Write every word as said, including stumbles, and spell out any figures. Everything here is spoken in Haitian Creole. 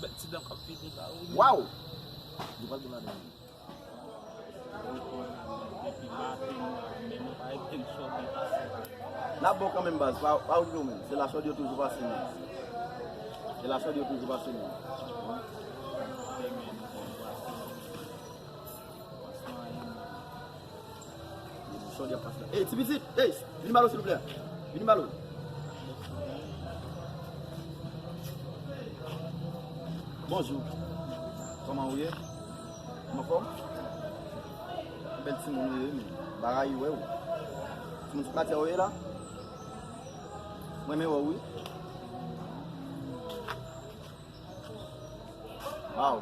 Bèl ti dan k ap vide la, wi. Waw! Nou pral gen ladan. Depi maten, nou la menm, pa gen chòt byen pase la. N ap bon kanmenm baz, pa pa okipe w menm. Se la chòt yo toujou pase menm. Se la chòt yo toujou pase menm. Demen, nou bon, nou pase. Franchman, anyen, non. Chòt y ap pase la. Ey, ti pitit, ey, vin ba l silvouplè. Vin ba l. Bonjou. Kòman ou ye? Ou anfòm? Bèl timoun ou ye, men. Bagay ou wè ou. Timoun sou matyè ou ye la? Mwen men wè ou wi. Waw.